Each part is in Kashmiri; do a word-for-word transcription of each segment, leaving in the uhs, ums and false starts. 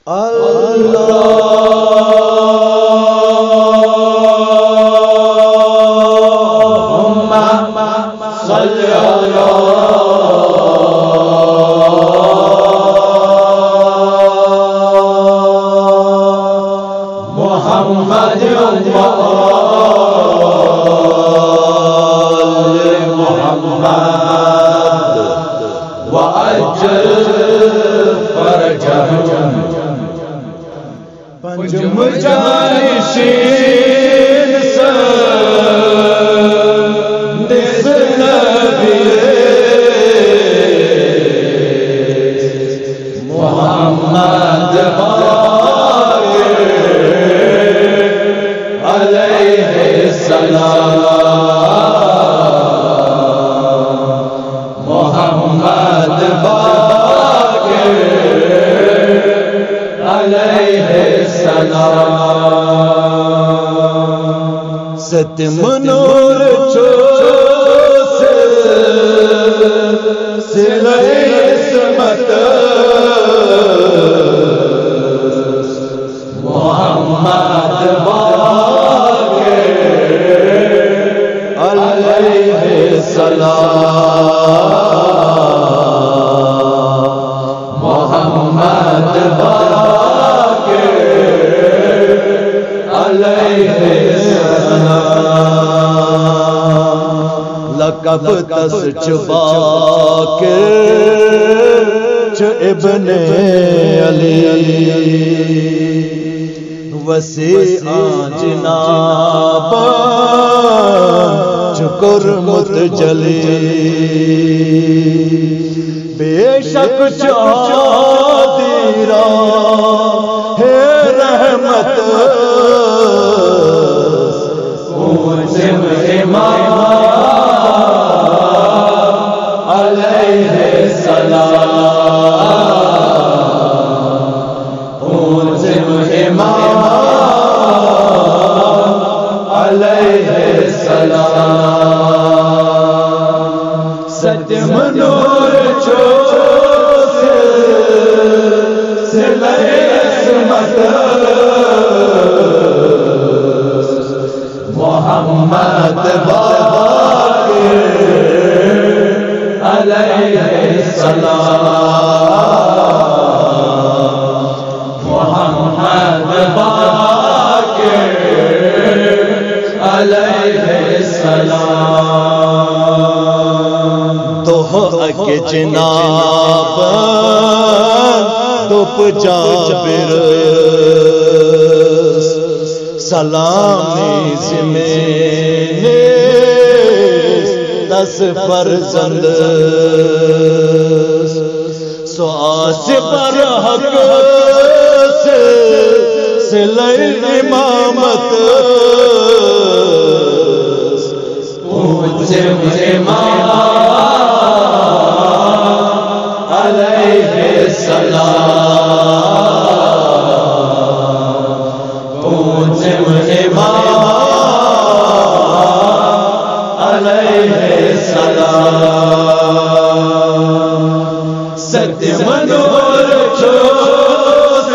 اللهم صل على محمد وآل محمد وعجل فرجهم. پنجم جانشین سندس نبی محمد باقر علیہ السلام، محمد باقر علیہ السلام۔ ستم نور چوس سلسلہ عصمت محمد باقر علیہ السلام، محمد باقر علیہ السلام۔ لقب تس چھ باقر، چھ ابن علی، وسیع جناب چھ کورمت جلی۔ بے شک چھ آدی راہ رحمت پونچم امام علیہ السلام، پونچم امام علیہ السلام۔ ستم نور چوس سلسلہ عصمت محمد باقر علیہ السلام، محمد باقر علیہ السلام۔ دوہ اکہ جناب دوپ جابر، سلامی زمین تس فرزند۔ سو آس بر حق سلسلہ امامت پونچم امام علیہ السلام، پونچم امام علیہ السلام۔ ستم نور چوس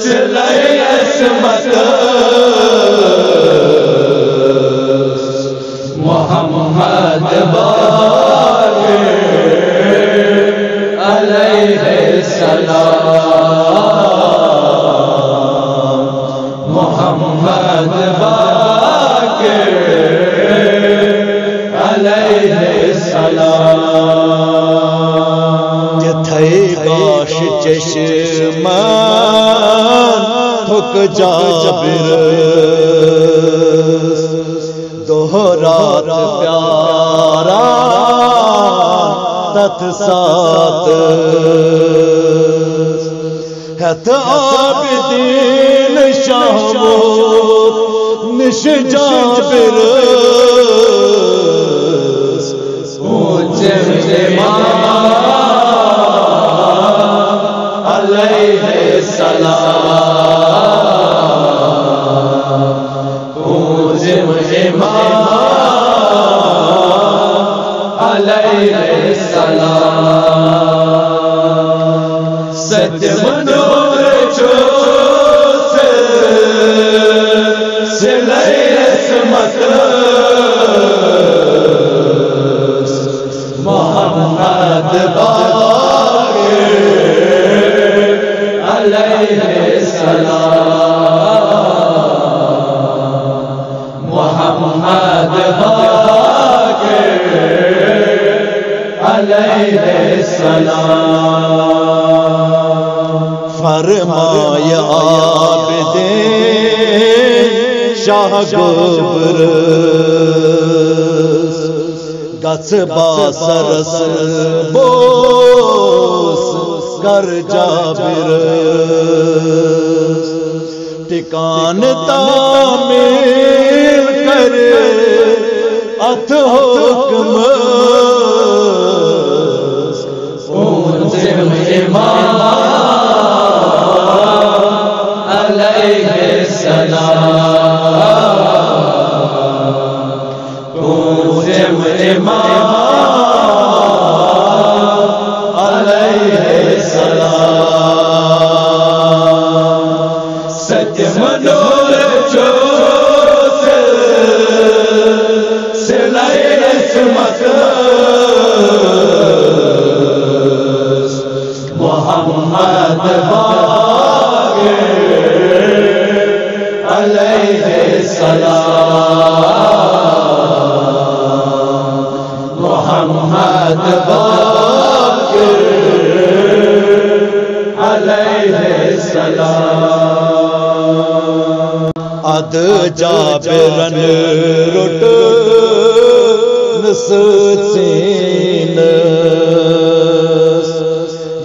سلسلہ عصمت محمد باقر علیہ السلام، محمد باقر علیہ السلام۔ تتھے گاش چشمن تھک جابر، دوہ رات پیارا تتھ سات۔ ہتھ عابدین شاہ ووت نش جابر، پونچم امام علیہ السلام، پونچم امام علیہ السلام۔ سچ ونور چھُس، صلے عصمت محمد باقر علیہ السلام۔ محمد باقر علیہ السلام۔ فرمایہِ عابدین شاہ گوبرس، گژھ باصرس بوس کر جابرس، ٹھکانہٕ تعمیٖل کر اتھ حکمس۔ پوٗنٛژِم امام علیہ السلام۔ پوٗنٛژِم امام علیہ السلام۔ سچ ونور چھُس، صلے عصمت محمد باقر علیہ السلام۔ محمد باقر علیہ السلام۔ ادٕ جابرن روٚٹ نہٕ سۭتۍ سیٖنس،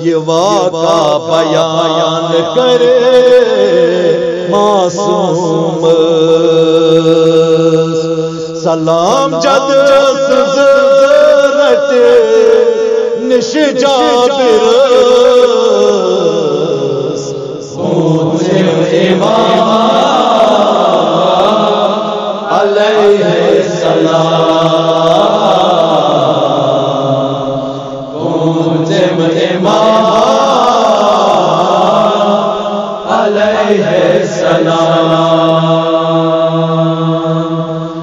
یہِ واقعہ بیان کرِ معصومس۔ سلام جد سٕنٛز رٹہِ نِش جابرس۔ پوٗنٛژِم امام علیہ السلام۔ پوٗنٛژِم امام علیہ السلام۔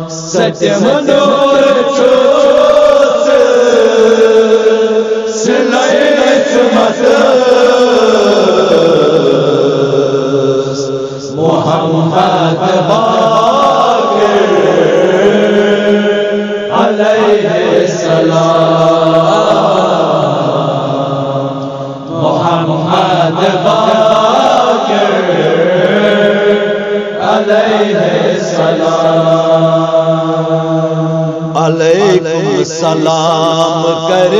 سچ ونور چھُس، صلے عصمت محمد باقر علیہ السلام۔ محمد باقر علیہ السلام۔ علیکم سلام کرِ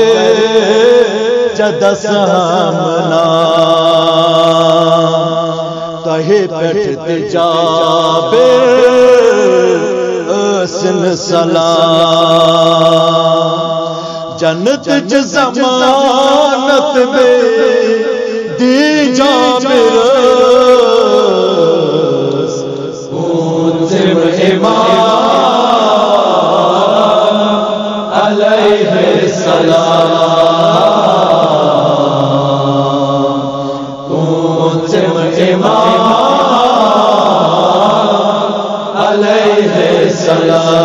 جدس ہمنا، تۄہہِ پٮ۪ٹھ تہِ جابر ٲسِن سلام۔ جنت چہِ ضمانت بیٚیہِ دی جابرس۔ پوٗنٛژِم امام علیہ السلام۔ پوٗنٛژِم امام علیہ السلام۔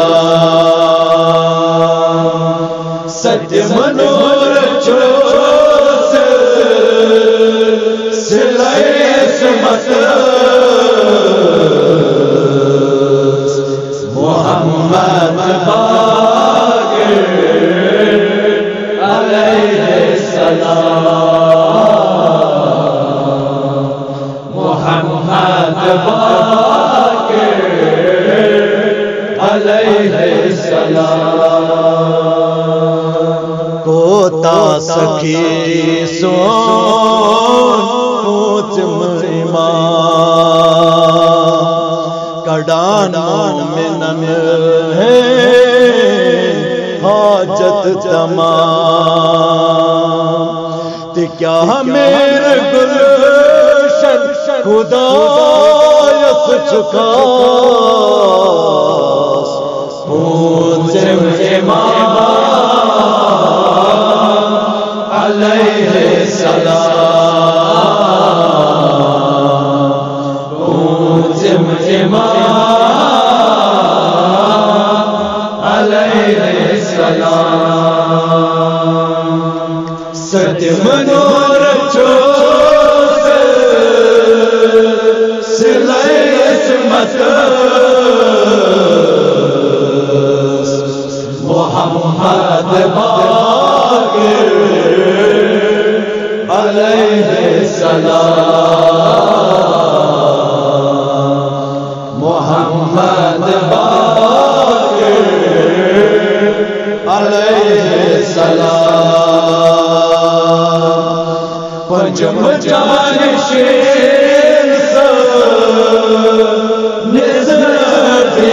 سچ ونور چھُس، صلے عصمت محمد باقر علیہ السلام۔ محمد باقر علیہ السلام۔ کوتاہ سخی سون پوٗنٛژِم امام، کڑان مومنن ہے حاجت تمام۔ تہِ کیٛاہ میر گلشن خدایس چھُ خاص۔ پوٗنٛژِم امام علیہ السلام۔ السلام، محمد باقر علیہ السلام۔ پنجم جانشین سر نظر دیس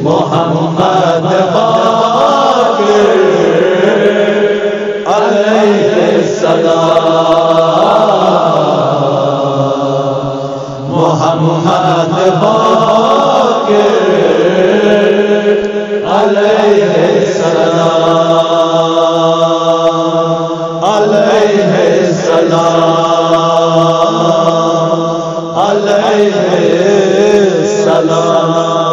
محمد باقر علیہ السلام، محمد باقر علیہ السلام، علیہ السلام، علیہ السلام۔